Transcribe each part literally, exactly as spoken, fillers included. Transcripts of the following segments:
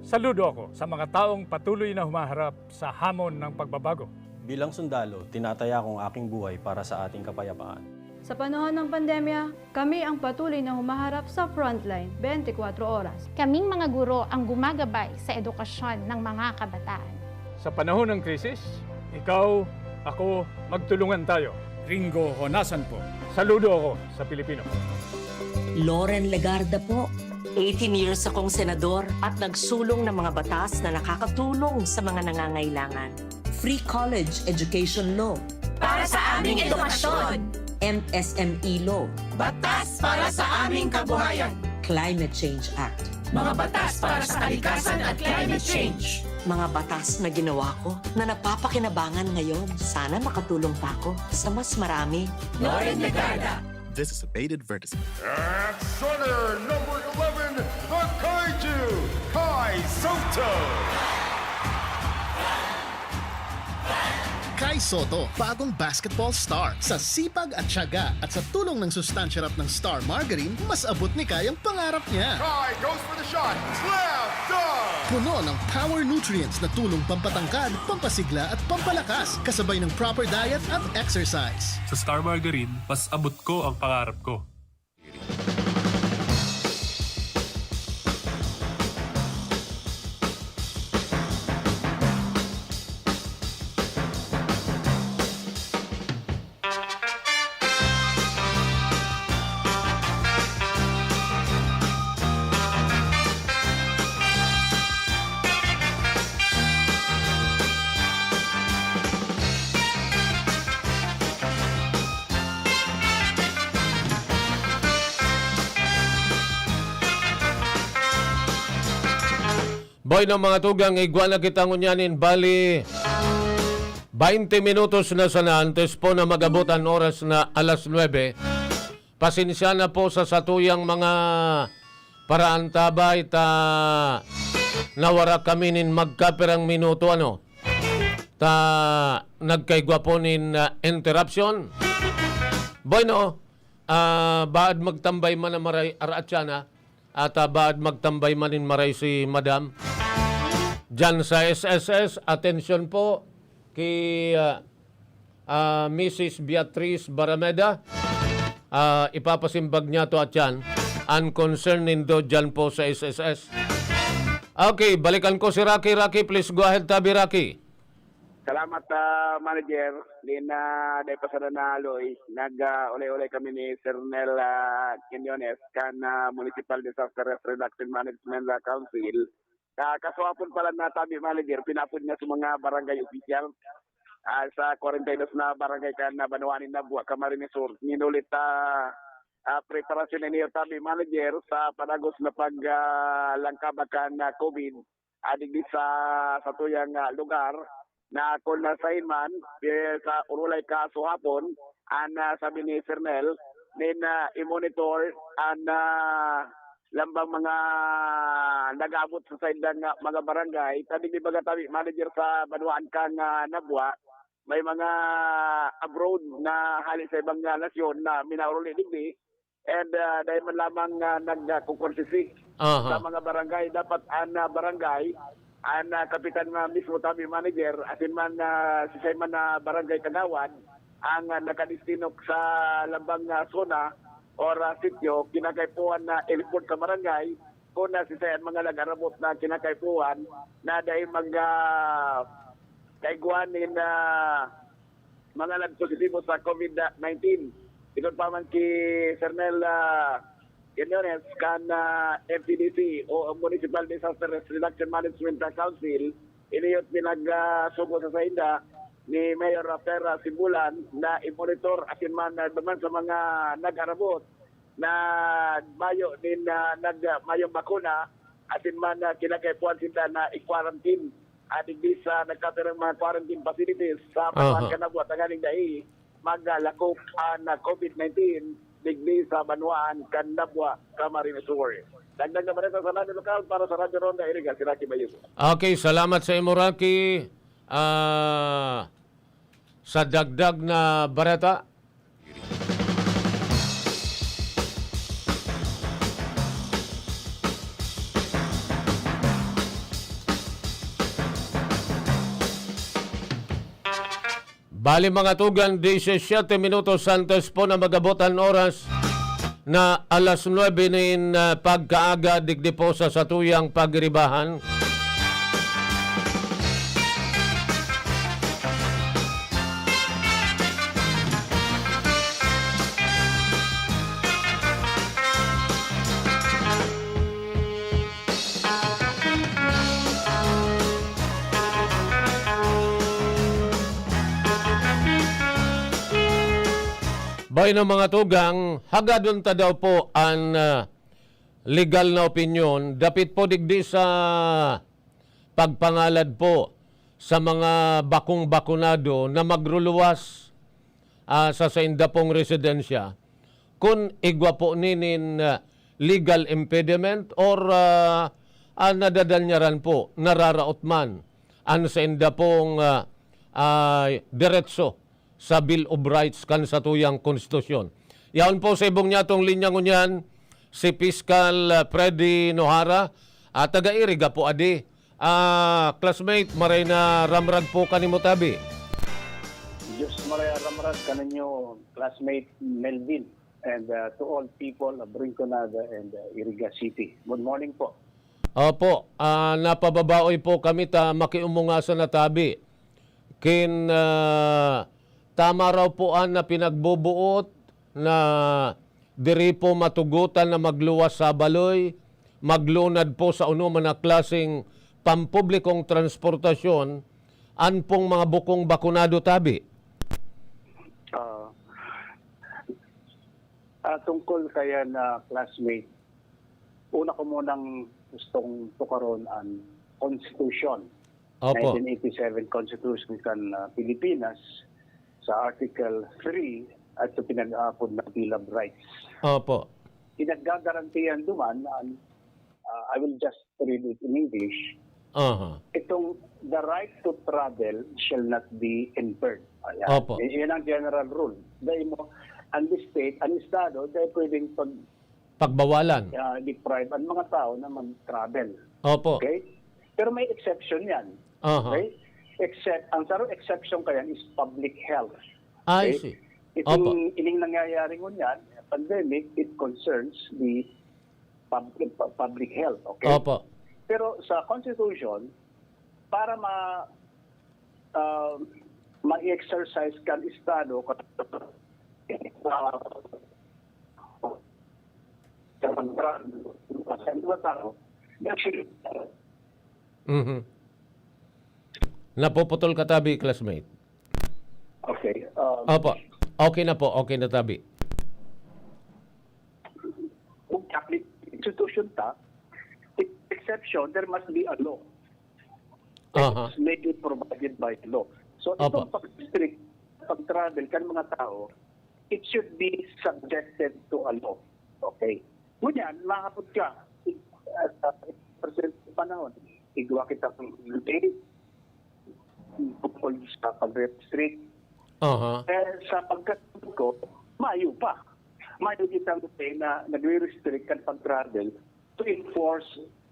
Saludo ako sa mga taong patuloy na humaharap sa hamon ng pagbabago. Bilang sundalo, tinataya ko ang aking buhay para sa ating kapayapaan. Sa panahon ng pandemya, kami ang patuloy na humaharap sa frontline, bente kwatro oras. Kaming mga guro ang gumagabay sa edukasyon ng mga kabataan. Sa panahon ng krisis, ikaw, ako, magtulungan tayo. Ringo Honasan po. Saludo ako sa Pilipino. Loren Legarda po. Eighteen years akong senador at nagsulong ng mga batas na nakakatulong sa mga nangangailangan. Free college education law. Para sa aming edukasyon. M S M E law. Batas para sa aming kabuhayan. Climate Change Act. Mga batas para sa kalikasan at climate change. Mga batas na ginawa ko na napapakinabangan ngayon. Sana makatulong pa ako sa mas marami. Loren Legarda. This is a paid advertisement. At center number eleven, the Kaiju, Kai Soto. Kai Soto, bagong basketball star. Sa sipag at tiyaga at sa tulong ng Sustansya Rap ng Star Margarine, mas abot ni Kai ang pangarap niya. Kai goes for the shot. Slam dunk! Puno ng power nutrients na tulong pampatangkad, pampasigla at pampalakas, kasabay ng proper diet at exercise. Sa Star Margarine, mas abot ko ang pangarap ko. Boy, no, mga tugang, igwa na kita ngunyan nin bali, baynte minutos na sana antes po na mag-abot an oras na alas nuebe. Pasensya na po sa satuyang mga paraantabay ta nawara kami nin magkapirang minuto, ano, ta nagkaigwa po nin, ah, interruption. Bueno, ah, baad magtambay man na maray, araat siya na. At, ah, baad magtambay man nin maray si Madam. Diyan sa S S S, atensyon po ki, ah, ah, Missus Beatriz Barameda. Ah, ipapasimbag niya to at yan. Ang concern nindo diyan po sa S S S. Okay, balikan ko si Rocky. Rocky, please go ahead, tabi, Rocky. Salamat, ah, Manager. Din, ah, dai pa sana na, Loy, nag, ah, ulay-ulay kami ni Sir Nel, ah, Quiñones, kan, ah, Municipal Disaster Risk Reduction Management, ah, Council. Ah, kaswapon pala na tabi, Manager, pinapod niya sa mga barangay official, ah, sa kwarenta y dos na barangay kan, ah, banwaan nin Nabua, Camarines Sur. Minulit, ah, ah, preparasyon na niyo tabi, Manager, sa panagos na pag, ah, langkaba kan, ah, COVID. Ah, digdi sa satuyang, ah, lugar na kun na sain man, eh, sa urulay kasuhapon, an, ah, sabi ni Sir Nel, nin, ah, i-monitor an, ah, lambang mga nag-aabot sa saindang, ah, mga barangay. Ta digdi baga tabi, Manager, sa banwaan kan, ah, Nabua, may mga abroad na hali sa ibang, ah, nasyon na minauruli digdi. And, ah, dai man lamang, ah, nagkukursisi Aha. sa mga barangay. Dapat an, ah, barangay, an, ah, kapitan nga mismo, tabi, manager, asin man, ah, siisay man na barangay kagawad, ang, ah, nakadestino sa lambang, ah, zona or, ah, sitio, kinakaipuhan na i-report sa barangay kung, ah, siisay an mga nag-arabot na kinakaipuhan na dai mag, ah, kaigwa nin, ah, mga nagpositibo sa COVID nineteen. Sigon pa man ki Sir Nel, ah, Quiñones kan, ah, M P D C o Municipal Disaster Risk Reduction Management Council, ini iyo pinag, ah, sugo sa sainda ni Mayor Rafael Sibulan na i-monitor asin man, ah, duman sa mga nag-arabot na mayo nin, ah, nag, ah, mayong bakuna asin man, ah, kinakaipuhan sinda na i-quarantine, ah, digdi sa nagkapirang mga quarantine facilities sa Aha. Patuan kan Nabua tanganing dai maglakop an, ah, COVID nineteen digdi sa banwaan kan Nabua, Camarines Sur. Dagdag na bareta sa Radyo Lokal para sa Radyo Ronda, Iriga, si Rocky Bayugo. Okay, salamat sa imo, Rocky. Ah, sa dagdag na bareta, Bali, mga tugang, disisiyete minutos antes po na mag-abot an oras na alas nuebe nin, ah, pagkaaga, digdi po sa satuyang pagiribahan. Bayo na, mga tugang, hagadon ta daw po an, ah, legal na opinyon dapit po digdi sa pagpangalad po sa mga bakong bakunado na magruluwas, ah, sa sainda pong residensya, kun igwa po ninin, ah, legal impediment or, ah, ah, nadadalyaran po, nararaot man an sainda pong, ah, ah, deretso sa Bill of Rights kan satuyang konstitusyon. Yaon po sa ibong niatong linya ngunyan, si Piskal, ah, Freddy Nohara, at taga-Iriga po, adi. Ah, classmate, maray na ramrag po kanimo, tabi. Diyos maray na ramrag kaninyo, classmate Melvin, and, ah, to all people of Rinconada and, ah, Iriga City. Good morning po. Opo, ah, napababaoy po kami ta makiumungasan na tabi. Kin, ah, tama raw po an na pinagboboot na diri po matugotan na magluwas sa baloy, maglunad po sa unoman na klaseng pampublikong transportasyon an pong mga bukong bakunado, tabi? Ah, ah, tungkol kaya na classmate, una ko munang gustong tukaron an Constitution, Opo. nineteen eighty-seven Constitution kan, ah, Pilipinas, sa Article three at sa pinag-aapod na Bill of Rights. Opo. Pinagdadarantihan duman an, ah, I will just read it in English. Aha. Itong, "The right to travel shall not be impaired." Ayan. Opo. Y-, yan ang general rule. Dahil mo, ang state, ang estado, dahil pwedeng pag- Pagbawalan. ah, deprive ang mga tao na mag-travel. Opo. Okay? Pero may exception yan. Aha. Okay? Except, ang sarong exception kayan is public health. I Okay? see. Itong Opo. ining nangyayari ngunyan, pandemic, it concerns the pub-, pu-, public health. Okay? Opo. Pero sa Constitution, para ma-, ah, ma-exercise kan Estado, kan, ah, sa mga tao, Mhm. Napuputol ka tabi, classmate. Okay, um, Opo. Okay na po, okay na tabi. Kung Catholic institution ta, exception, there must be a law. Aha. It's made it provided by law. So, Opo. itong pag-restrict, pag-travel kan mga tao, it should be subjected to a law. Okay. Ngunyan, mahapot ka, uh, sa present panahon, igwa kita ng tungkol sa pag-restrict. Aha. Eh, sa pagkatapos ko, mayo pa. Mayo kitang say na nagre-restrict kan pag-travel to enforce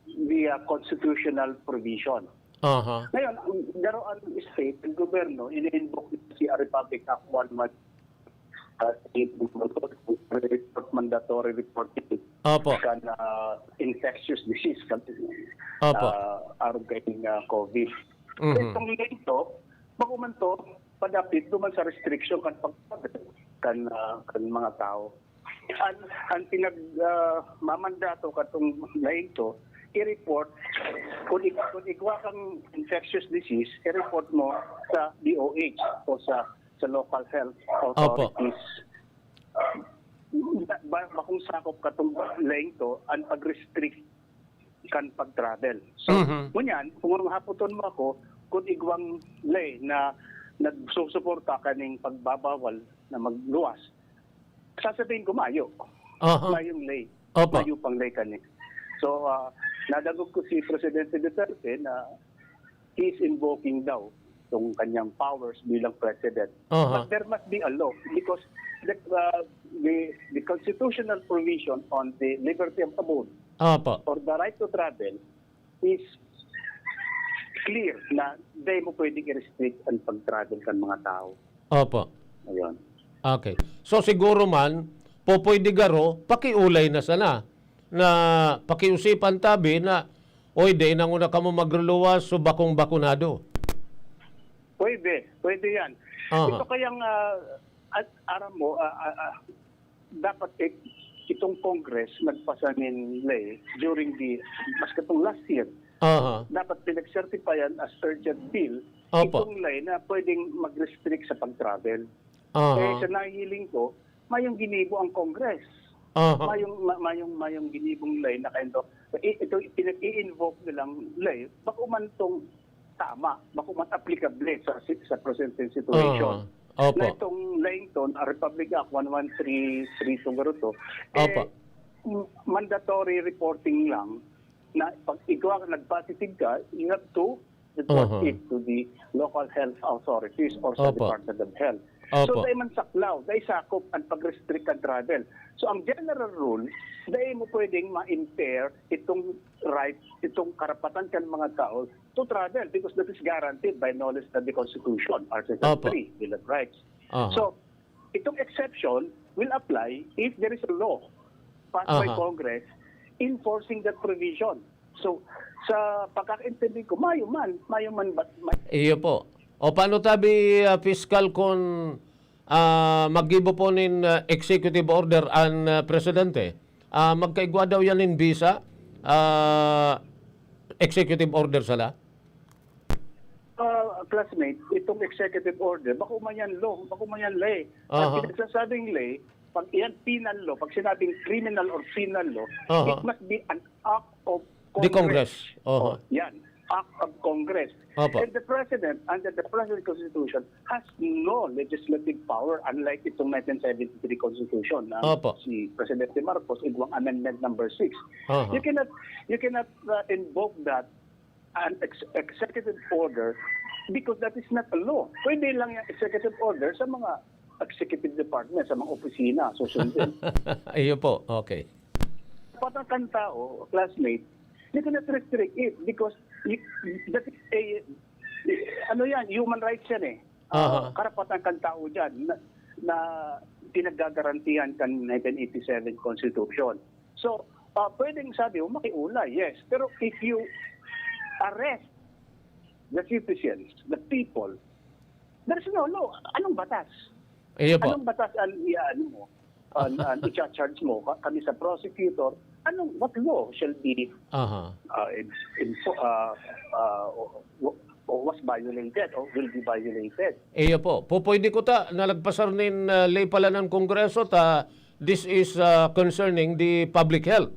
the, uh, constitutional provision. Aha. Ngayon, ang garo ang state, ang gobyerno, ini-invoke si Republic Act one one, uh, report, mandatory reporting Opo. kan, uh, infectious disease, kan, Opo. uh, arog kaning, uh, COVID. Mhm. Itong dito, bago man to, padapit duman sa restriction kan pag-, kan, ah, kan mga tao. An, an pinag, ah, mamandato katong laing to, i-report kung ig-, kung igwa kang infectious disease, i-report mo sa D O H o sa, sa local health Opo. authorities. Ba, bakong sakop katong laing to, ang pag-restrict kan pag-travel. So, Mhm. ngunyan, kung hapoton mo ako, kung igwang lay na nagsusuporta kaning pagbabawal na magluwas, sasabihin ko, mayo. Aha. Mayong lay. Opo. Mayo pang lay kani. So, ah, nadangog ko si Presidente Duterte na he is invoking daw itong kanyang powers bilang president. Aha. But there must be a law because the, uh, the, the constitutional provision on the liberty of abode Opo. or the right to travel is clear na dai mo pwedeng i-restrict ang pag-travel kan mga tao. Opo. Ayun. Okay. So siguro man, po pwede garo, pakiulay na sana. Na pakiusipan tabi na, oy, di na nguna kamo magluluwas, so bakong bakunado. Pwede. Pwede yan. Aha. Ito kayang, ah, at aram mo, ah, ah, ah, dapat eh, itong Congress nagpasa nin ley during the, mas katong last year, Aha. dapat pinag-certifyan as urgent bill Opo. itong ley na pwedeng mag-restrict sa pag-travel. Aha. Eh, sa nahihiling ko, mayong ginibo ang Congress. Aha. Mayong, ma- mayong, mayong ginibong ley na kayo. I- ito, pinag-i-invoke nilang ley, bako man tong tama, bako man applicable sa, si- sa present situation. Aha. Opo. Na itong ley ito, ang Republic Act one one three three two garo to, eh, Opo. m- mandatory reporting lang na pag ikaw ang nag-positive ka, you have to report Aha. it to the local health authorities or sa Opo. Department of Health. So, Opo. dahil man saklaw, dahil sakop ang pag-restrict ang travel. So, ang general rule, dahil mo pwedeng ma-impair itong right, itong karapatan kan mga tao to travel because that is guaranteed by no less than the Constitution, Article Opo. three, Bill of Rights. Aha. So, itong exception will apply if there is a law passed by Aha. Congress enforcing that provision. So, sa pagkakaintindi ko, mayo man, mayo man, but may, Iyo po. O paano tabi, ah, Fiscal, kung ah, maggibo po nin ah, executive order an ah, presidente? Ah, magkaigwa daw yan nin bisa? Ah, executive order sala? uh, classmate, itong executive order, bako man yan law, bako man yan ley. Aha. Pag pinagsasabing ley, pag iyan penal law, pag sinabing criminal or penal law, Aha. it must be an act of The Congress. Congress. Aha. Oh, yan. Act of Congress. Opo. And the President, under the President Constitution, has no legislative power, unlike itong nineteen seventy-three Constitution na Opo. si Presidente Marcos, igwang amendment number six. Aha. You cannot, you cannot uh, invoke that an ex- executive order because that is not a law. Pwede lang yung executive order sa mga executive department, sa mga opisina, susundin. Iyo po. Okay. Patang kan tao, classmate, you cannot restrict it because you, that is a, ano yan, human rights yan eh. Aha. Uh, karapatan kan tao dyan na, na pinagagarantihan kan nineteen eighty-seven Constitution. So, uh, pwedeng sabi mo, makiulay, yes. Pero if you arrest the citizens, the people, there's no law. Anong batas? Iyo po. Anong batas ang ano mo? Ang, ang i-charge mo ka- kami sa prosecutor? Anong, what law shall be Aha. uh, in, in, uh, uh, w- w- was violated or will be violated? Iyo po. Pupwede ko ta, nalagpasar nin ah, ley pala ng Kongreso ta, this is ah, concerning the public health.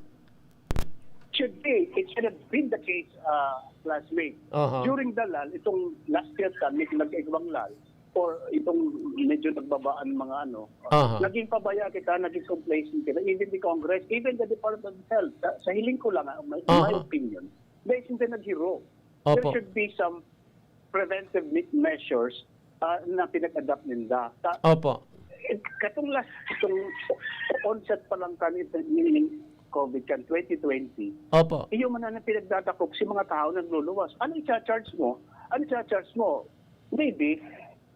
Should be. It should have been the case, uh, classmate. Aha. During the lull, itong last year kami, nag-igwang lull, or itong medyo nagbabaan mga ano, Aha. naging pabaya kita, naging complacent kita, even the Congress, even the Department of Health, sa, sa hiling ko lang, ah, my, my Aha. opinion, dahil hindi naghiro. Opo. There should be some preventive me- measures uh, na pinag-adapt ninda. Sa, Opo. eh, katong last, itong onset pa lang kan itong COVID kan twenty twenty, Opo. iyo man ang pinagdadakop si mga tao nagluluwas. Ano i-charge mo? Ano i-charge mo? Maybe,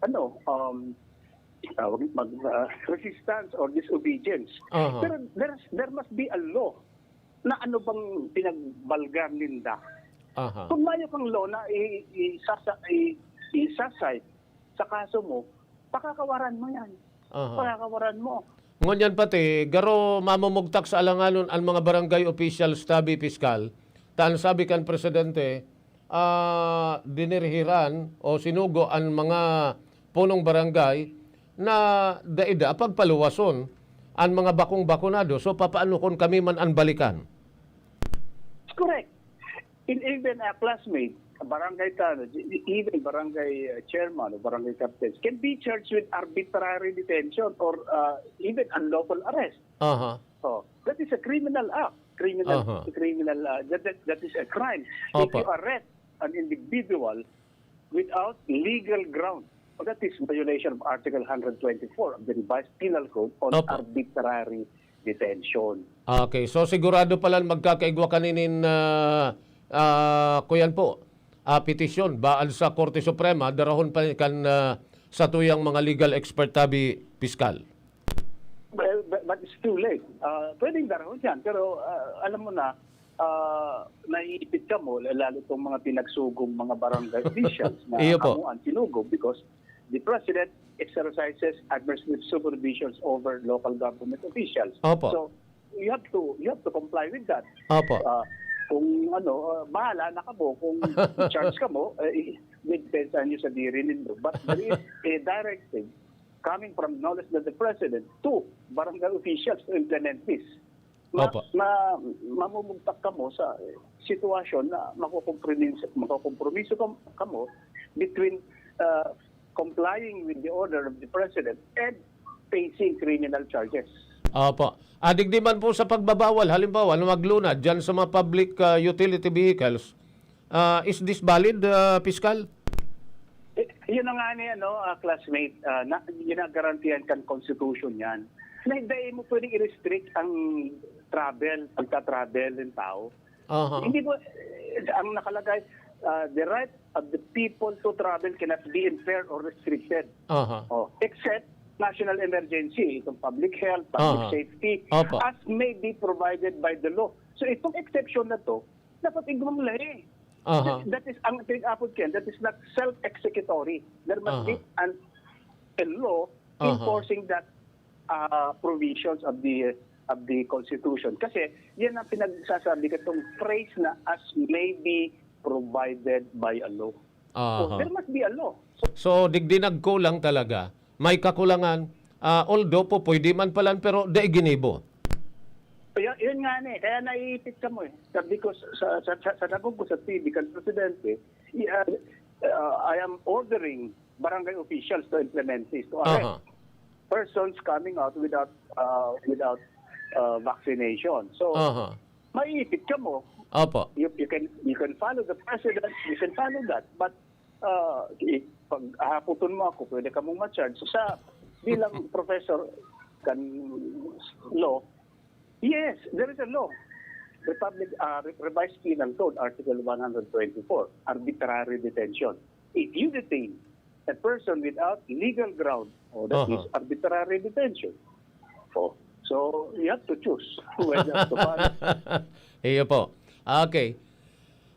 ano, um, tawag mag uh, resistance or disobedience. Aha. Pero there's, there must be a law na ano bang pinagbalgar ninda. Aha. Kung mayo kang law na i- i- isasa- i- isasay sa kaso mo, pakakawaran mo yan. Aha. Pakakawaran mo. Ngunyan pati, garo mamumugtak sa alanganon an mga barangay officials tabi, Piskal. Ta an sabi kan presidente, ah, dinirhiran o sinugo an mga punong barangay na daida pagpaluwason an mga bakong bakunado. So, papaano kun kami man an balikan? Correct. In even a classmate, a barangay tanod, even barangay uh, chairman or barangay captains can be charged with arbitrary detention or uh, even unlawful arrest. Aha. So, that is a criminal act. Criminal, Aha. criminal, uh, that, that, that is a crime. If Opo. You arrest an individual without legal ground, that is violation of Article one twenty-four of the Revised Penal Code on Opo. Arbitrary Detention. Okay, so sigurado pala magkakaigwa kaninin uh, uh, kuyan po, uh, petisyon baad sa Korte Suprema, darahon pa kan uh, satuyang mga legal expert tabi, Piskal? Well, but, but it's too late. Uh, pwedeng darahon yan, pero uh, alam mo na, uh, naiipit ka mo, lalo itong mga pinagsugong mga barangay officials na Iyo po. Amo ang sinugo because the president exercises administrative supervisions over local government officials. Opo. So, you have to you have to comply with that. Opo. Uh, kung ano, uh, bahala na kamo kung charge kamo, uh, i- depensa nyo sa diri nindo. But there is a directive coming from knowledge that the president to barangay officials to implement this. Ma, Opo. ma, mamumugtak kamo sa sitwasyon na makukompromiso, makukompromiso kam- kamo between uh, complying with the order of the president and facing criminal charges. Opo. Adig di man po sa pagbabawal, halimbawa, na magluna dyan sa mga public ah, utility vehicles, ah, is this valid, ah, Piskal? Eh, yun na nga ni ano, ah, classmate, ah, na, ginagarantihan kan constitution yan. Na hindi mo pwedeng i-restrict ang travel, pagta-travel ng tao. Aha. Hindi mo, eh, ang nakalagay, ah, the right of the people to travel cannot be impaired or restricted. Aha. Oh, except national emergency, itong public health, public Aha. safety, Opo. as may be provided by the law. So itong exception na to, dapat igwang lahi. Aha. That, that is, ang pinapod Ken, that is not self-executory. There must Aha. be an, a law Aha. enforcing that uh, provisions of the of the Constitution. Kasi yan ang pinagsasabi katong phrase na as may be provided by a law. So, Aha. There must be a law. So, So, digdi nagkulang talaga. May kakulangan. Ah, although po, pwede man palan, pero di ginibo. Kaya, yun nga ni, kaya naiipit ka mo eh. Sabi ko sa, sa, sa, sa nagong ko sa T V kan presidente, i- uh, uh, I am ordering barangay officials to implement this, to arrest Aha. persons coming out without uh, without uh, vaccination. So, Aha. maiipit ka mo. Opo. You, you can you can follow the president, you can follow that. But uh, i- pag hahapoton mo ako, pwede ka mong ma-charge. Sa bilang professor kan law, yes, there is a law. Republic uh, Re- Revised Penal Code, Article one hundred twenty-four, arbitrary detention. If you detain a person without legal ground, oh, that Aha. is arbitrary detention. Oh, so you have to choose whether to follow. Iyo po. Okay.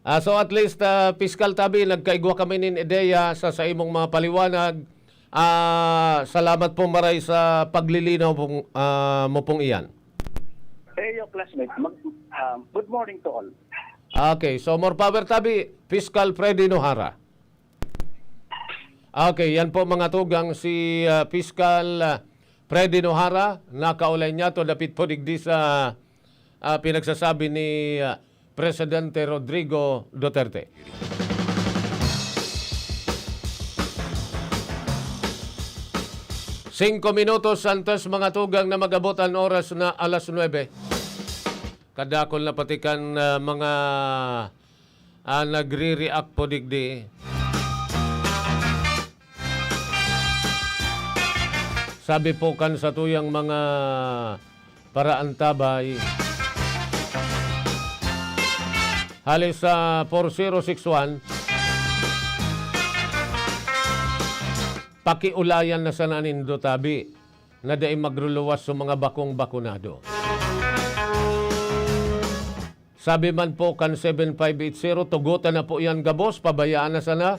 Ah, so at least, ah, Piskal Tabi, nagkaigwa kami nin ideya sa, sa imong mga paliwanag. Ah, salamat po maray sa paglilinaw pong, ah, mo pong iyan. Hey, your classmate. Mag, um, good morning to all. Okay, so more power Tabi, Piskal Freddy Nohara. Okay, yan po mga tugang si ah, Piskal ah, Freddy Nohara, nakaulay niya to dapit po digdi sa ah, pinagsasabi ni ah, Presidente Rodrigo Duterte. Singko minutos antes mga tugang na mag-abot an oras na alas nuebe. Kadakol na pati kan ah, mga ah, nagre-react po digdi. Sabi po kan satuyang mga paraantabay, hali sa four zero six one, pakiulayan na sana nindo tabi na dai magruluwas sa mga bakong bakunado. Sabi man po kan seven five eight zero, tugutan na po yan gabos, pabayaan na sana.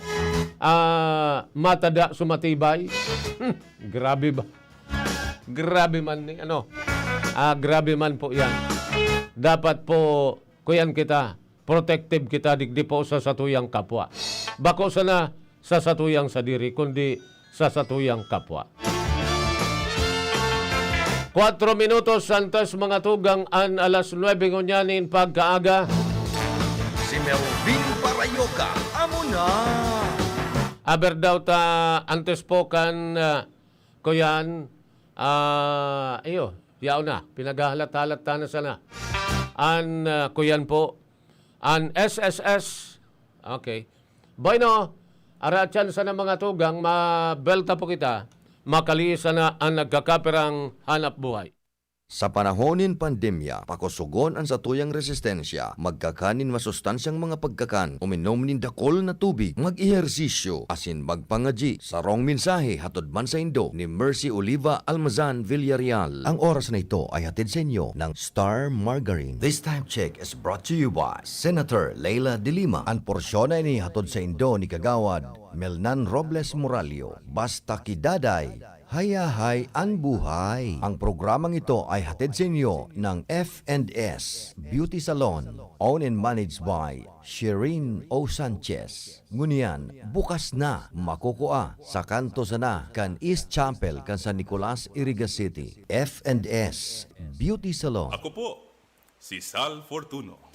Ah, matada sumatibay. Hmm, grabe ba? Grabe man ni, ano? Ah, grabe man po yan. Dapat po, kuyan kita, protective kita digdi po sa satuyang kapwa. Bako sana sa satuyang sadiri, kundi sa satuyang kapwa. Kwatro minutos antes mga tugang an alas nuebe ngunyan nin pagkaaga. Si Melvin Parayoka, amo na. Aber daw ta antes po kan ah, kuyan, ah, iyo, yaw na, pinaghahalat-halat ta na sana. An ah, kuyan po, an S S S, okay. Bueno, aratyan sana mga tugang, mabelta po kita, makali sana an nagkakapirang hanap buhay. Sa panahon nin pandemya, pakosogon an satuyang resistensya, magkakan nin masustansyang mga pagkakan, uminom nin dakul na tubig, mag-ehersisyo, asin magpangadyi. Sarong mensahe hatod man saindo ni Mercy Oliva Almazan Villarreal. Ang oras na ito ay hatid sa inyo ng Star Margarine. This time check is brought to you by Senator Leila de Lima. An porsyon na ini hatod saindo ni Kagawad Melnan Robles Morallo. Basta ki Daday, hayahay an buhay. Ang programang ito ay hatid sa inyo ng F and S Beauty Salon, owned and managed by Shireen O Sanchez. Ngunyan, bukas na, makukua sa kanto sana kan East Chapel kan San Nicolas, Iriga City. F and S Beauty Salon. Ako po, si Sal Fortuno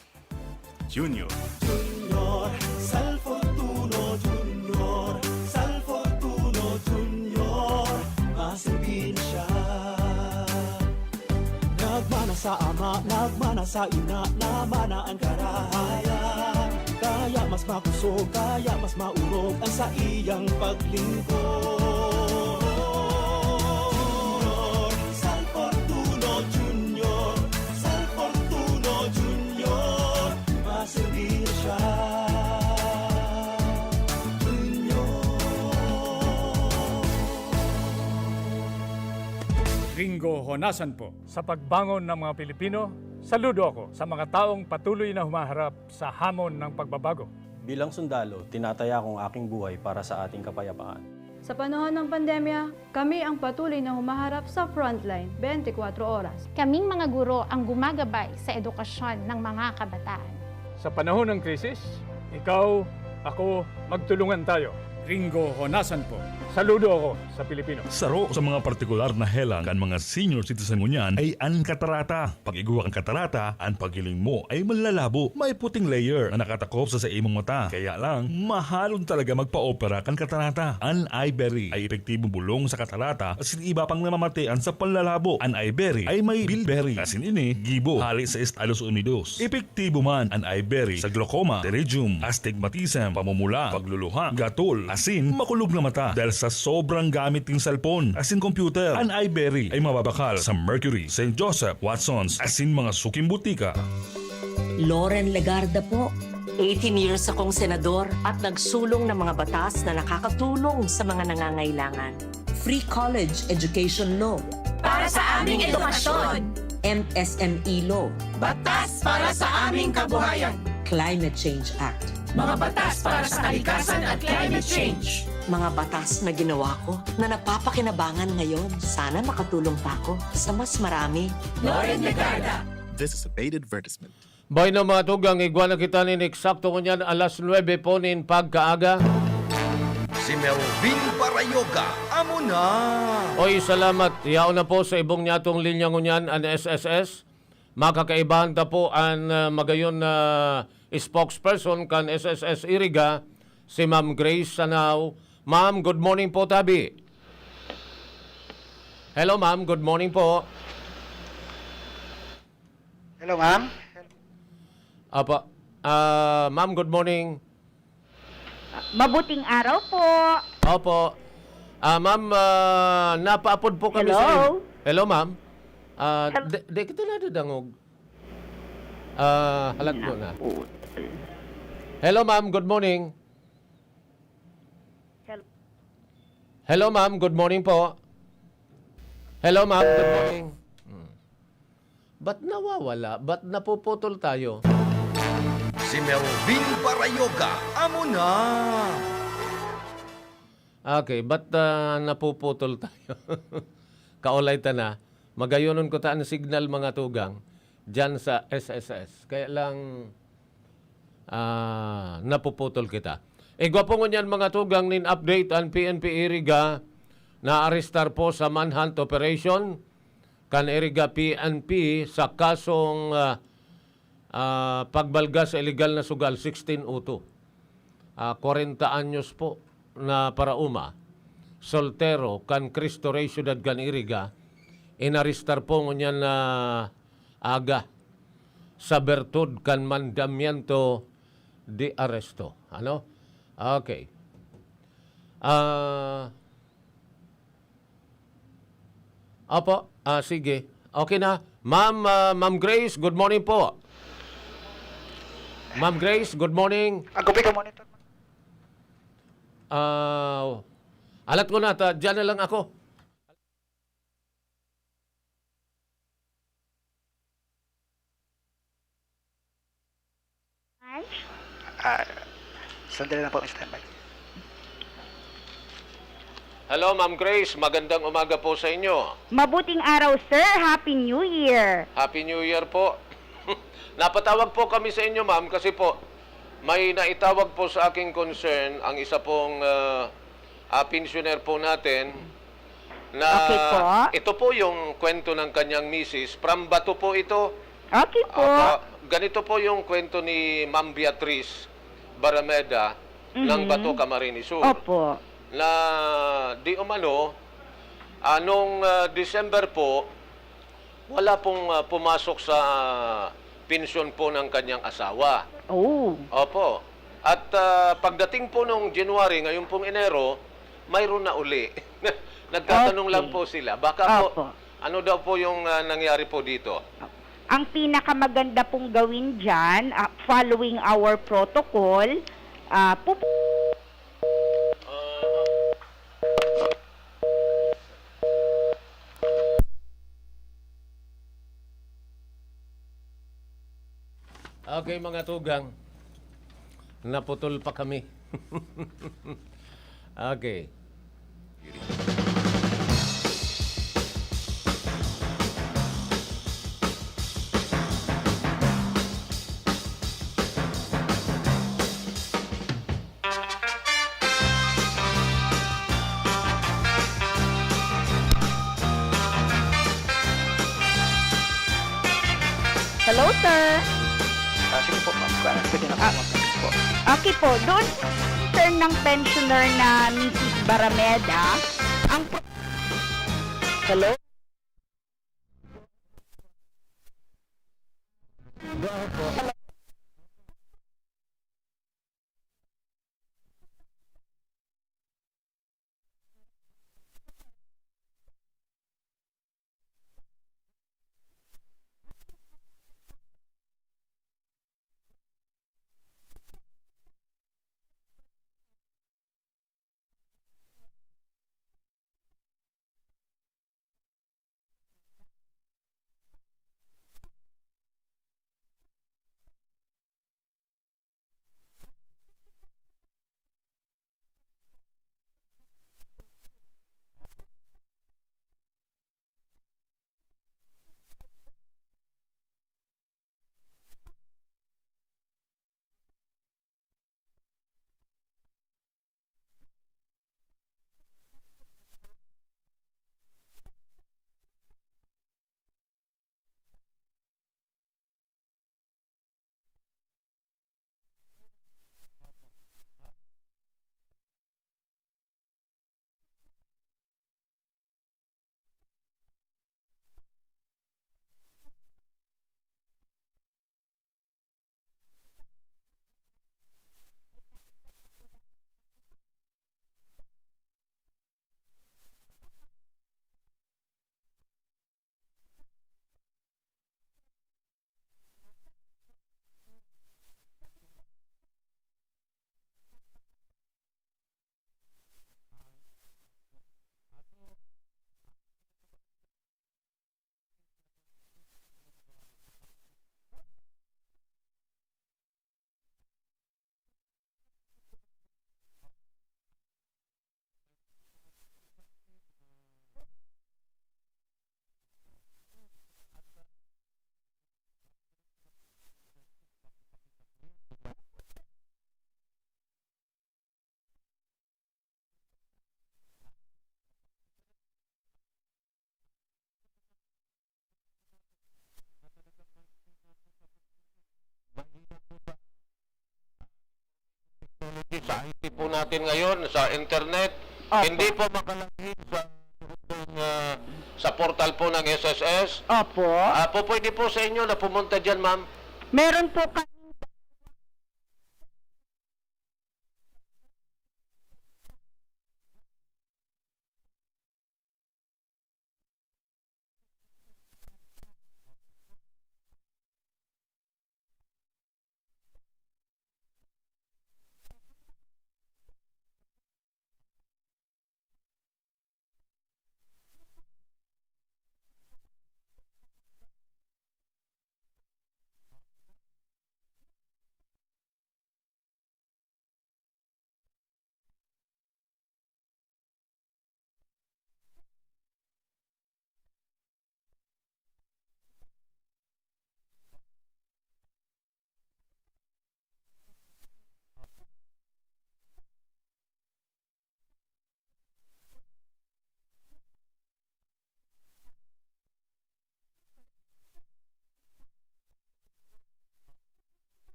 Junior. Junior, Sal Fortuno Junior, Sal Fortuno Junior, maserbi na siya. Nagmana sa ama, nagmana sa ina, namana an karahayan. Kaya mas makusog, kaya mas maurog ang saiyang paglingkod. Junior, Sal Fortuno Junior, Sal Fortuno Junior, maserbi na siya. Junior. Gringo Honasan po. Sa pagbangon ng mga Pilipino, saludo ako sa mga taong patuloy na humaharap sa hamon ng pagbabago. Bilang sundalo, tinataya ko ang aking buhay para sa ating kapayapaan. Sa panahon ng pandemya, kami ang patuloy na humaharap sa frontline, bente kwatro oras. Kaming mga guro ang gumagabay sa edukasyon ng mga kabataan. Sa panahon ng krisis, ikaw, ako, magtulungan tayo. Gringo Honasan po. Saludo ako sa Pilipino. Saro sa mga partikular na helang kan mga senior citizen ngunyan ay an katarata. Pag-igwa kan katarata, an paghiling mo ay manlalabo. May puting layer na nakatakop sa, sa imong mata. Kaya lang, mahalon talaga magpa-opera kan katarata. An Iberry ay epektibong bulong sa katarata asin iba pang namamatian sa panlalabo. An Iberry ay may bilberry, asin ini gibo hali sa Estados Unidos. Epektibo man an Iberry sa glaucoma, pterygium, astigmatism, pamumula, pagluluha, gatol, asin makulog na mata dahil sa sobrang gamit nin cellphone asin computer. An Iberry ay mababakal sa Mercury, Saint Joseph, Watsons, asin mga suking butika. Loren Legarda po. Eighteen years akong senador at nagsulong ng mga batas na nakakatulong sa mga nangangailangan. Free college education law. Para sa aming edukasyon. M S M E law. Batas para sa aming kabuhayan. Climate Change Act. Mga batas para sa kalikasan at climate change. Mga batas na ginawa ko na napapakinabangan ngayon. Sana makatulong pa ako sa mas marami. Loren Legarda. This is a paid advertisement. Bueno, mga tugang, igwa na kita nin eksakto ngunyan alas nuebe po nin pagkaaga. Si Melvin Parayoga, amo na. Oy, salamat. Yaon na po sa ibong nyatong linya ngunyan, an S S S. Makakaibahan ta po an, ah, magayon na spokesperson kan S S S Iriga, si Ma'am Grace Sanao. Ma'am, good morning po, tabi. Hello, ma'am. Good morning po. Hello, ma'am. Apo. Ah, ma'am, good morning. Mabuting araw po. Opo. Ah, ma'am, ah, napaapod po kami sa Hello? in-, hello, ma'am. Ah, Hel- di, di kita nadadangog. Ah, halat mo na. Naku. Hello, ma'am. Good morning. Hel- Hello, ma'am. Good morning po. Hello, ma'am. Good morning. Hmm. Ba't nawawala? Ba't napuputol tayo? Si Melvin Parayoga, amo na. Okay, ba't, ah, napuputol tayo? Kaolay ta na. Magayonon ko ta an signal, mga tugang, dyan sa S S S. Kaya lang, ah, napuputol kita. Igwa po ngunyan, mga tugang, nin update an P N P Iriga, naarestar po sa manhunt operation kan Iriga P N P sa kasong, ah, ah, pagbalga sa iligal na sugal, sixteen oh two. Ah, kwarenta anyos po na parauma, soltero, kan Cristo Rey, siyudad kan Iriga, inarestar po ngunyan na aga sa bertud kan mandamiento de arresto. Ano? Okay. Ah, opo, ah, sige. Okay na. Ma'am, ah, Ma'am Grace, good morning po. Ma'am Grace, good morning. Ako po, good morning. Ah, alat ko na, ta, diyan na lang ako. Ah, sandali lang po, standby. Hello, Ma'am Grace. Magandang umaga po sa inyo. Mabuting araw, sir. Happy New Year. Happy New Year po. Napatawag po kami sa inyo, ma'am, kasi po may naitawag po sa aking concern ang isa pong, ah, ah, pensioner po natin na Okay po. ito po yung kwento ng kanyang misis. From Bato po ito. Okay po. Opo. Ganito po yung kwento ni Ma'am Beatrice Barameda ng Mhm. Bato, Camarines Sur. Opo. Na di umano, ah, nung, ah, December po, wala pong, ah, pumasok sa pensyon po ng kanyang asawa. Oh. Opo. At, ah, pagdating po nung January, ngayon pong Enero, mayroon na uli. Nagtatanong lang Okay. po sila. Baka po, Opo. ano daw po yung, ah, nangyari po dito? Ang pinakamaganda pong gawin diyan, ah, following our protocol, ah, pup- Okay, mga tugang. Naputol pa kami. Okay. Hello, sir. Ah, sige po, ma'am. Kaya pwede na po, Ah. ma'am. Sige po. Okay po. Doon, sir, ng pensioner na Missus Barameda, ang pro- Hello? Sa I T po natin ngayon, sa internet, Opo. hindi po makalagin sa, ah, sa portal po ng S S S. Opo. Ah, po, pwede po sa inyo na pumunta dyan, ma'am? Meron po kami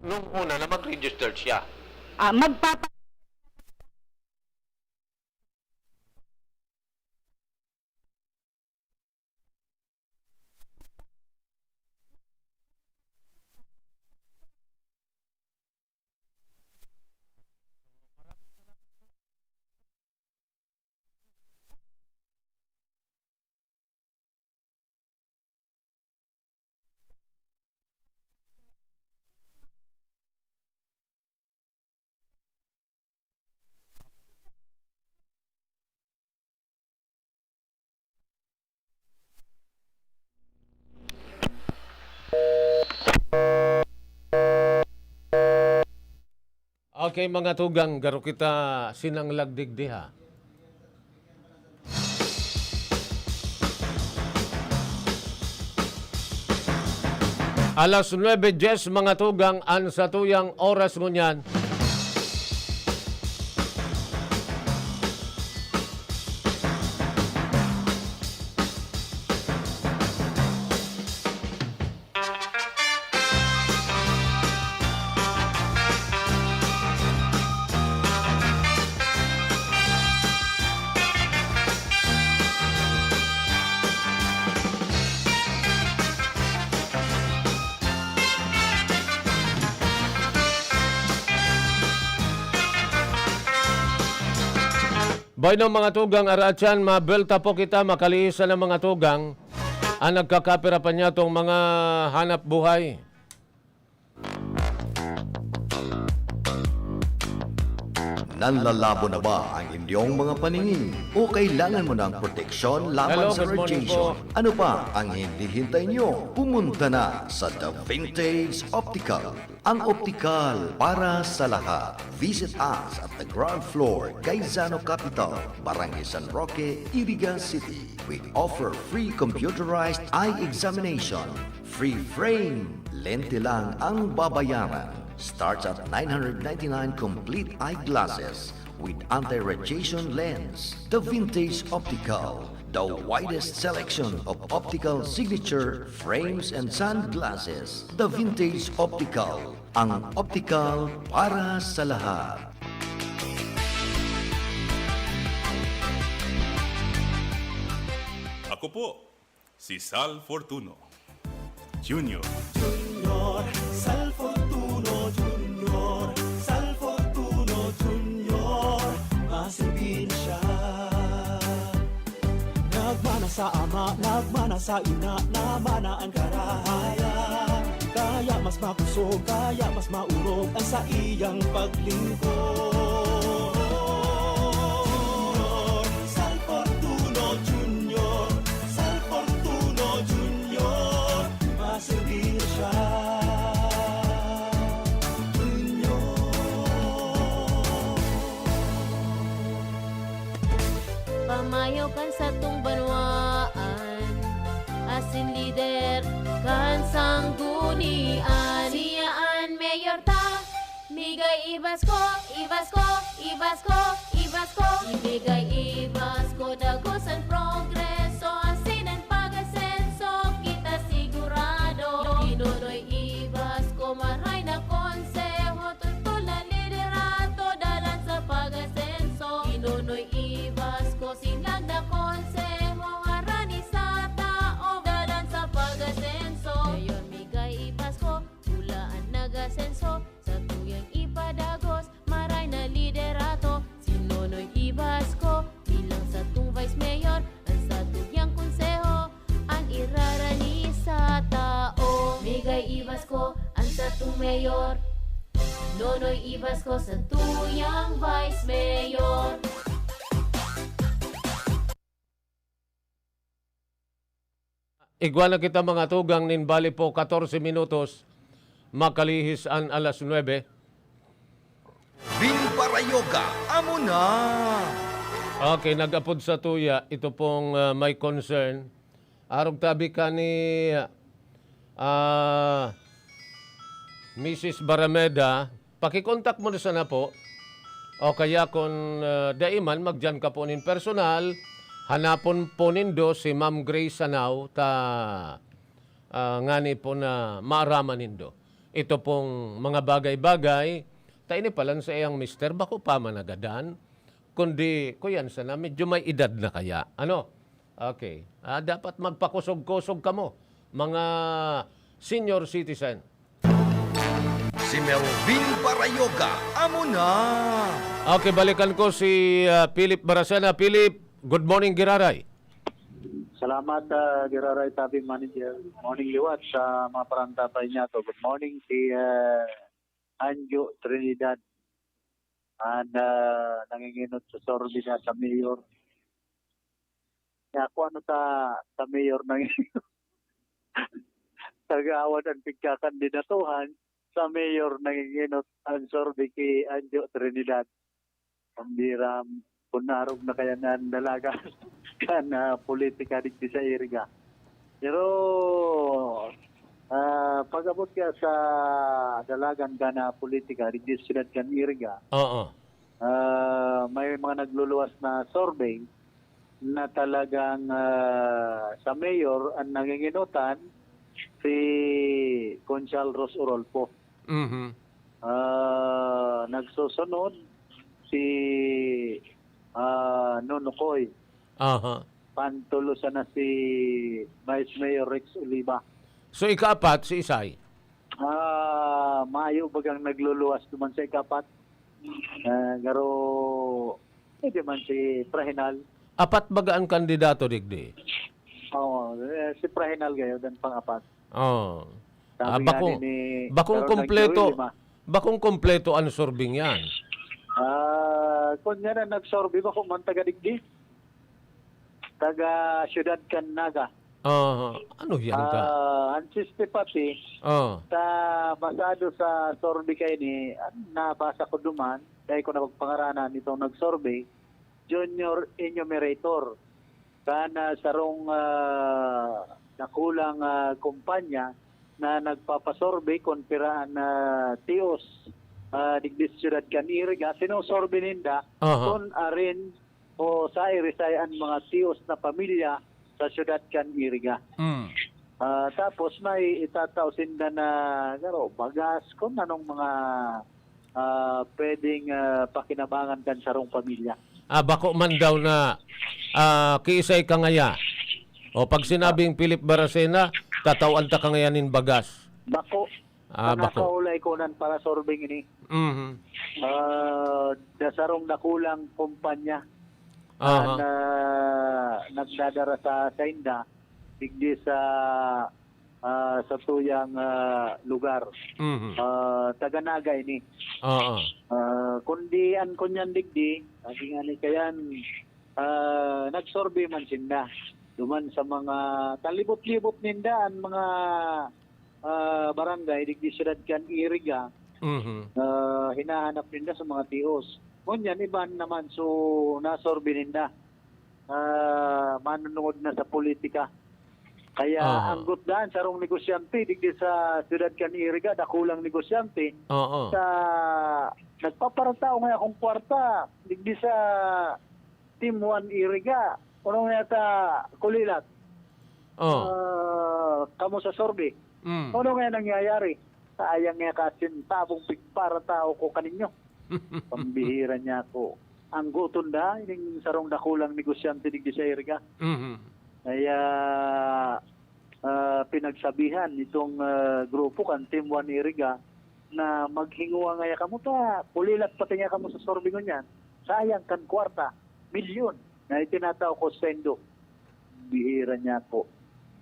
nung una na mag-register siya. Ah, magpapa- Okay, mga tugang, garo kita sinanglag digdi, ha. Alas nuebe dyes, mga tugang, an satuyang oras ngunyan. Bueno, mga tugang, araatyan, mabelta po kita, makaliisan ang mga tugang. An nagkakapira pa niya tong mga hanap buhay. Nanlalabo na ba ang inyong mga paningin? O kailangan mo ng proteksyon laban Hello, sa good morning radiation? Po. Ano pa ang hinihintay nyo? Pumunta na sa The Vintage Optical. Ang optical para sa lahat. Visit us at the ground floor, Gaisano Capital, Barangay San Roque, Iriga City. We offer free computerized eye examination. Free frame. Lente lang ang babayaran. Starts at nine hundred ninety-nine complete eyeglasses with anti-radiation lens. The Vintage Optical, the widest selection of optical signature frames and sunglasses. The Vintage Optical, ang optical para sa lahat. Ako po, si Sal Fortuno Junior. Junior, Sal Fortuno Junior, Sal Fortuno Junior, maserbir na siya. Nagmana sa ama, nagmana sa ina, namana an karahayan. Kaya mas makusog, kaya mas maorog an saiyang paglingkod. Sal Fortuno Junior, Sal Fortuno Junior, maserbir na siya. Junior. Pamayo kan satong banwaan, asin lider kan sanggunian. Siya an mayor ta, migay Ibasko, Ibasko, Ibasko, Ibasko. Migay Ibasko, dagos an progreso, asin an pag-asenso, kita sigurado. Ni Nonoy Ibasko, maray na konseho, totol na liderato, dalan sa pag-asenso. Ni Nonoy Ibasko, sinlag na konseho, harani sa tao, dalan sa pag-asenso. Mayor Migay Ibasko, pula an nag-asenso, satuyang ipadagos, maray na liderato. Si Nonoy Ibasko, bilang satong vice mayor, an satuyang konseho, an irarani sa tao. Migay Ibasko, an satong mayor. Nonoy Ibasko, satuyang vice mayor. Igwa na kita, mga tugang, nin bali po katorse minutos, makalihis an alas nuebe. Bin Parayoga, amo na! Okay, nag-apod sa tuya, ito pong, ah, may concern. Arog tabi ka ni, ah, Misis Barameda, pakikontak mo na sana po. O kaya kun, ah, dai man, magdiyan ka po nin personal, hanapon po nindo si Ma'am Grace Sanao ta, ah, ngani po na maaraman nindo. Ito pong mga bagay-bagay, ta ini palan sa iyang mister, bako pa man nagadan, kundi kuyan sana, medyo may edad na kaya. Ano? Okay. Ah, dapat magpakusog-kusog kamo, mga senior citizen. Si Melvin Barayoga, amo na. Okay, balikan ko si, ah, Philip Baracena. Philip, good morning, giraray. Salamat, ah, giraray, Tabi Manager. Morning liwat sa mga parantabay niya to. Good morning, si, ah, Anjo Trinidad. An, ah, nanginginot sa sorbi niya sa mayor. Kaya kung ano ta, sa mayor nang tagaawad ang pagkakandidatuhan, sa mayor nanginginot ang sorbi ki Anjo Trinidad. Pambira, kun narog na kaya nan dalaga kan, ah, politika digdi sa Iriga. Pero, ah, pag-abot ka sa dalagan ka na politika digdi sa siyudad kan Iriga, Oo. ah, may mga nagluluwas na survey na talagang, ah, sa mayor ang nanginginutan si Konsehal Ros Orolfo. Mhm. Ah, nagsusunod si, ah, Nonokoy. Aha. Pantulo sana si Vice Mayor Rex Oliva. So, ikaapat, si Isay? Ah, mayo bagang nagluluwas naman sa ikaapat. Ah, garo, pwede man si Prahinal. Apat baga ang kandidato digdi? Oo, eh, si Prahinal gayo, dan pang-apat. Oh. Sabi Ah, nga bakong, ni, ni bakong Baron kompleto, Nagdulima. bakong kompleto ang surbing yan? Ah, kung yan ang nagsorbi, bako man taga digdi. Taga siyudad kan Naga. Ah, ano yan ka? Ah, ang siste pati, Oh. sa basado sa sorbi kaini, ang nabasa ko duman, dai ko na pagpangaranan itong nagsorbi, junior enumerator. Kan, ah, sarong, ah, dakulang, ah, kumpanya na nagpapasorbe kun pira an, ah, tios, ah, digdi sa siyudad kan Iriga. Sinusorbe ninda Aha. kun arin o sa irisay an mga tios na pamilya sa siyudad kan Iriga. Mm. Ah, tapos may itatao sinda na, garo, bagas, kung anong mga, ah, pwedeng, ah, pakinabangan kan sarong pamilya. Ah, bako man daw na, ah, kiisay ka ngaya? O pag sinabing Philip Baracena, tatawan ta ka ngaya nin bagas? Bako. Ah, Mga bako. kaulay ko nan para sa urbing ini. Mhm. Ah, da sarong dakulang kumpanya Aha. na nagdadara sa sainda, digdi sa, ah, sa tuyang, ah, lugar. Mhm. Ah, taga Naga ini. Oo. Ah, kundi an kunyan digdi, sabi nga ni Kayan, ah, nagsurvey man sinda. Duman sa mga talibot-libot ninda, an mga, ah, barangay, digdi siyudad kan Iriga, Mhm. ah, hinahanap ninda sa mga tios. Ngunyan, iban naman, so, nasurvey ninda. Ah, manunungod na sa politika. Kaya Aha. ang gutdan, sarong negosyante, digdi sa siyudad kan Iriga, dakulang negosyante, Oo. sa, nagpaparataw nga akong kwarta, digdi sa Team One Iriga. Ano nga ta, Kulilat? Oh. Ah, kamo sa survey. Mm. Ano nga nangyayari? Sayang nga kasintabong pigparatao ko kaninyo. Pambihira niya ako. Ang guton da, ining sarong dakulang negosyante digdi sa Iriga. Mhm. Kaya, ah, pinagsabihan itong, ah, grupo kan Team One Iriga na maghinguha ngaya kamo ta, kulilat pati nga kamo sa survey ngunyan. Sayang kan kwarta, milyon, na itinatao ko sa indo. Bihira niya ako.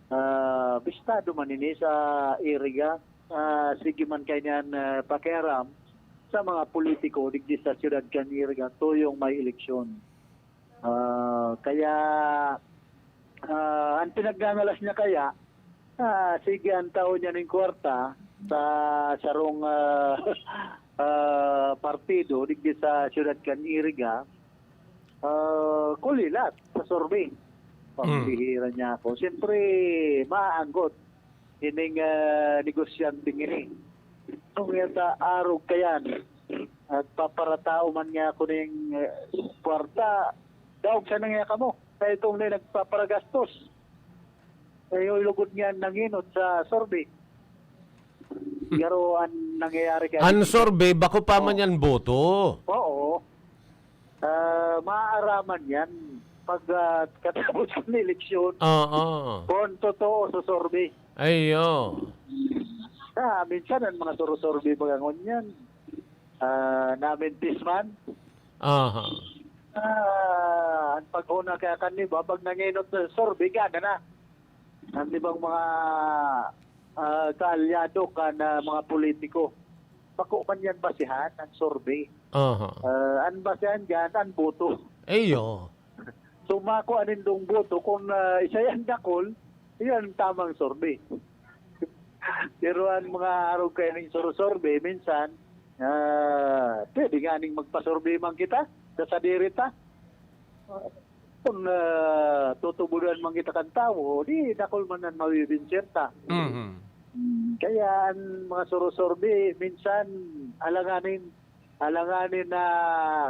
Ah, bistado man ini sa Iriga. Ah, sige man kaiyan, ah, pakiaram sa mga politiko digdi sa siyudad kan Iriga, tuyong may eleksyon. Ah, kaya, ah, ang pinagngangalas niya kaya, ah, sige ang tao niya ning kwarta sa sarong, ah, ah, partido digdi sa siyudad kan Iriga, ah, kulilat sa survey. Mm. Pambihira niya ako. Siyempre, maanggot ining, ah, negosyante ini. Kung yata arog kayan, nagpaparatao man nga ako ning, eh, kwarta, daog sana nga kamo. Kaya itong na nagpaparagastos. Kaya yung lugod nga nanginot sa survey. Pero ang nangyayari kaya Ang survey, bako pa man yan boto. Oo. Ah, maaaraman yan pag ah, katapos ng eleksyon. Oo. Kung totoo sa survey. Ayo. Ah, minsan ang mga surusurvey mga ngunyan. Ah, namintis man. Aha. Ah, ang paghuna kaya kan iba, pag nanginot sa survey, gana na. Ang ibang mga ah, kaalyado kan ah, mga politiko. Bako man yan basihan ang survey. Aha. Ah, ang basihan dyan, ang boto. Ayo. So, makuha nindong boto kung ah, isa yan dakul, yan tamang survey. Pero ang mga arog kayo ng survey, minsan, ah, pwede nga ning magpasurvey man kita, sa sadiri ta. Kung ah, tutubudan man kita kan tawo, di dakul man ang mawiwinser ta. Mhm. Hmm, kaya ang mga surusurvey, minsan, alanganin, alanganin na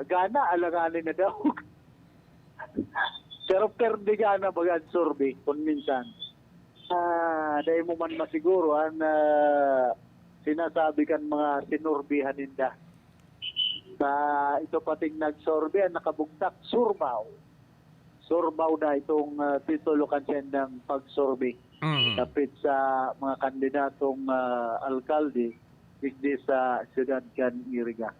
gana, alanganin na daog. Pero perde gana baga ang survey, kung minsan. Ah, dai mo man masiguro ang ah, sinasabi kan mga sinurbihan ninda. Sa ito pating nagsurvey, ang nakabugtak, Surmaw. Surmaw na itong ah, titulo kan sendang pagsurvey. Mhm. Dapit sa mga kandidatong ah, alkalde digdi sa siyudad kan Iriga.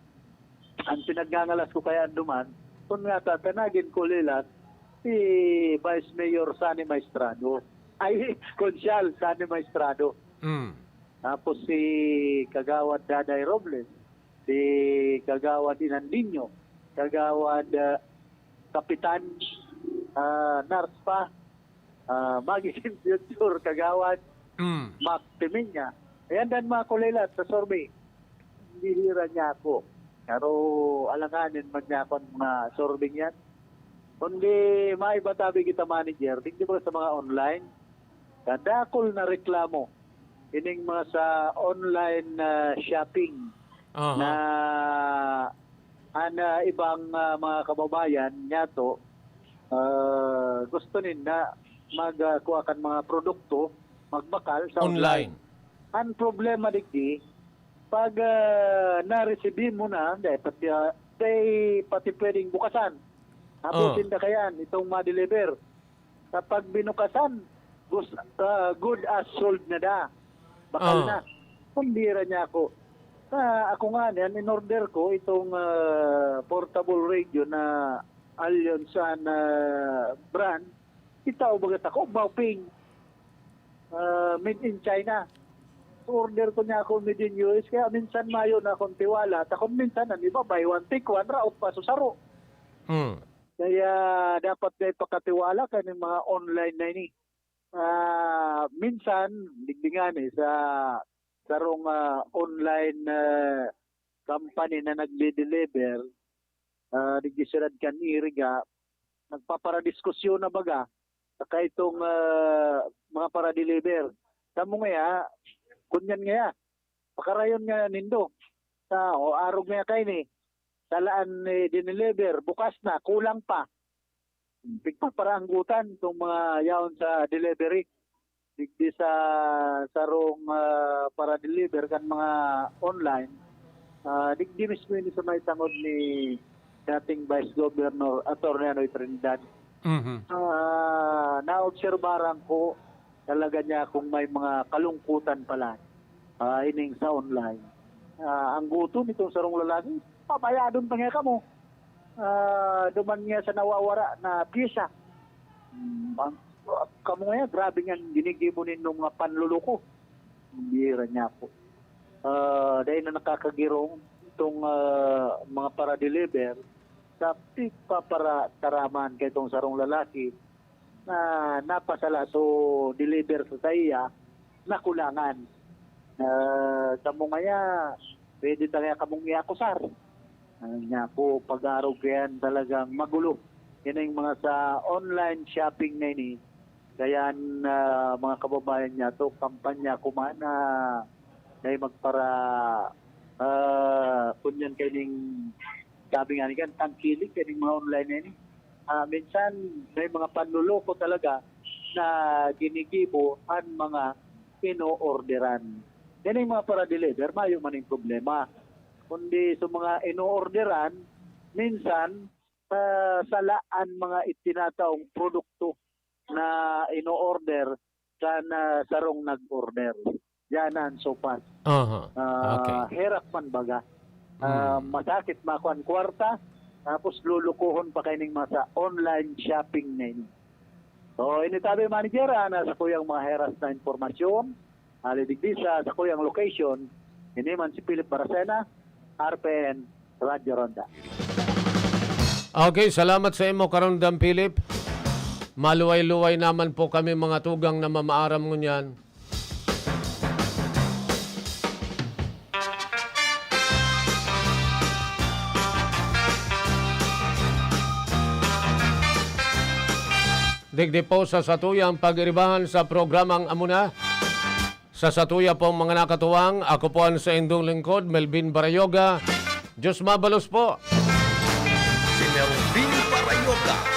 Ang pinagngangalas ko kaya duman, kung nga tatanagin ko lilat, si Vice Mayor Sunny Maestrado. Ay, Konsyal Sunny Maestrado. Mm. Tapos si Kagawad Daday Robles, si Kagawad Inandinho, Kagawad ah, Kapitan ah, Narspa, ah, magiging future Kagawad Mm. Mac Timinya. Ayan, dan mga kulilat sa survey. Bihira niya ako. Pero alanganin man niya ako ang mga survey yan. Kundi maiba tabi kita manager, di ba sa mga online? Kadakol na reklamo. Ining mga sa online ah, shopping Aha. na ang ah, ibang ah, mga kababayan niya to ah, gusto ninda magkuha kan mga produkto, magbakal sa online. Online. Ang problema digdi, pag ah, na-receive mo na, dahil pati, ah, dahil pati pwedeng bukasan. Tapos Ah. Hindi kayan, itong ma-deliver. Kapag binukasan, gus- ah, good as sold na da. Bakal Ah. na. Kumbira niya ako. Ah, ako nga niyan, in-order ko itong ah, portable radio na Allianz na brand. Kita o bagat ako, Baoping. Ah, made in China. So, order ko niya ako made in U S, kaya minsan mayo na akong tiwala. At kung minsan, ang iba, buy one, take one, raot pa sa saro. Mm. Kaya dapat na ipakatiwala kaning mga online na ini. Ah, minsan, digdi nga ni sa sarong ah, online ah, company na nagde-deliver, ah, digdi siyudad kan Iriga, nagpaparadiskusyon na baga sa kaitong ah, mga para-deliver. Kamo ngaya, kunyan ngaya, pakarayon nga nindo. Sa o arog ngaya kaini, salaan ni dineliver, bukas na, kulang pa. Pigpaparanggutan itong mga yaon sa delivery. Digdi sa sarong ah, para-deliver kan mga online, ah, digdi mismo ini sa may tangod ni dating Vice Governor Attorney Anoy Trinidad. Mhm. Ah, naobserbaran ko talaga niya kung may mga kalungkutan pala ah, ining sa online. Ah, ang gutom itong sarong lalaki, pabayadon pa nga kamo. Ah, duman nga sa nawawara na pyesa. Hmm, ang, kamo nga, grabe nga ginigibo ninyong mga panluloko. Bira niya po. Ah, dahil na nakakagirong itong ah, mga para-deliver sa pigpaparataraman kay itong sarong lalaki na napasala so deliver sa saiya na kulangan. Ah, kamo ngaya, pwede ta kaya kamong iakusar. Ano niya po, pag-arog kayan talagang magulo. Yan ang mga sa online shopping na ini. Kaya ah, mga kababayan niya to, kampanya ko man na dahil magpara ah, kunyan kaining sabi nga ni kan, tangkilik kaining mga online na ini. Ah, minsan may mga panloloko talaga na ginigibo ang mga ino-orderan. Yan yung mga para-deliver, mayo man yung problema. Kundi sa mga ino-orderan, minsan, ah, sala an mga itinataong produkto na ino-order kan, ah, sarong nag-order. Yan ang sopas. Aha. Ah, Okay. Herak man baga. Ah, Mm. Masakit makuan kwarta, tapos lulukuhon pa kaining mga sa online shopping na ini. So, ini tabi, manager, ah, nasa kuyang mga heras na impormasyon. Ali digdi sa, sa kuyang location, ini man si Philip Baracena, R P N, Radyo Ronda. Okay, salamat sa imo, Karondang Philip. Maluway-luway naman po kami, mga tugang, na mamaaram ngunyan. Digdi po sa satuyang pag-iribahan sa programang Amuna. Sa satuya pong mga nakatuwang, ako po ang saindong lingkod, Melvin Barayoga. Diyos mabalos po. Si Melvin Barayoga.